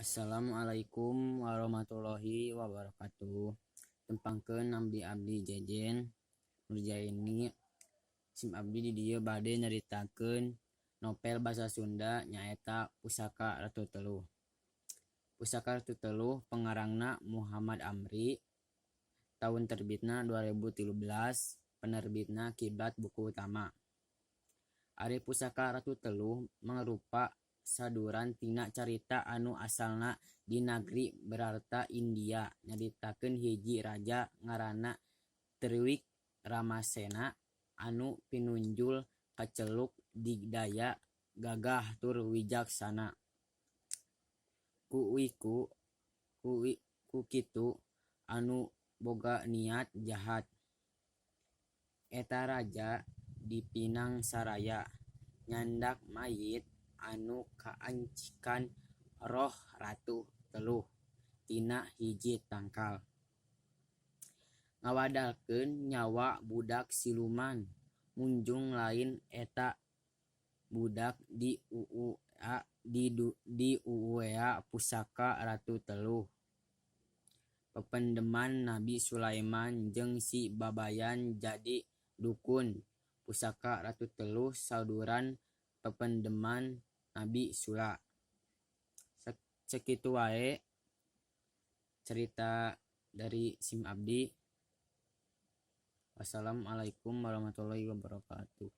Assalamualaikum warahmatullahi wabarakatuh. Tepangkeun, abdi abdi Jejen Nurjaini. Sim abdi di dieu bade nyaritakeun novel basa Sunda, nyaeta Pusaka Ratu Teluh. Pusaka Ratu Teluh pengarangna Muhammad Amri, tahun terbitna 2013, penerbitna Kiblat Buku Utama. Ari Pusaka Ratu Teluh mangrupa saduran tina carita anu asalna di nagri Bharata, India, nyaritakeun hiji raja ngaranna Triwikramasena anu pinunjul kaceluk digdaya, gagah tur wijaksana. Ku kitu anu boga niat jahat. Eta raja dipinang saraya nyandak mayit anu kaancikan roh Ratu Teluh tina hiji tangkal. Ngawadalkeun nyawa budak siluman munjung lain eta budak diuea pusaka Ratu Teluh. Pependeman Nabi Sulaiman jeung si babayan jadi dukun. Pusaka Ratu Teluh sauduran pependeman Nabi Sula. Sakitu wae cerita dari sim abdi. Wassalamualaikum warahmatullahi wabarakatuh.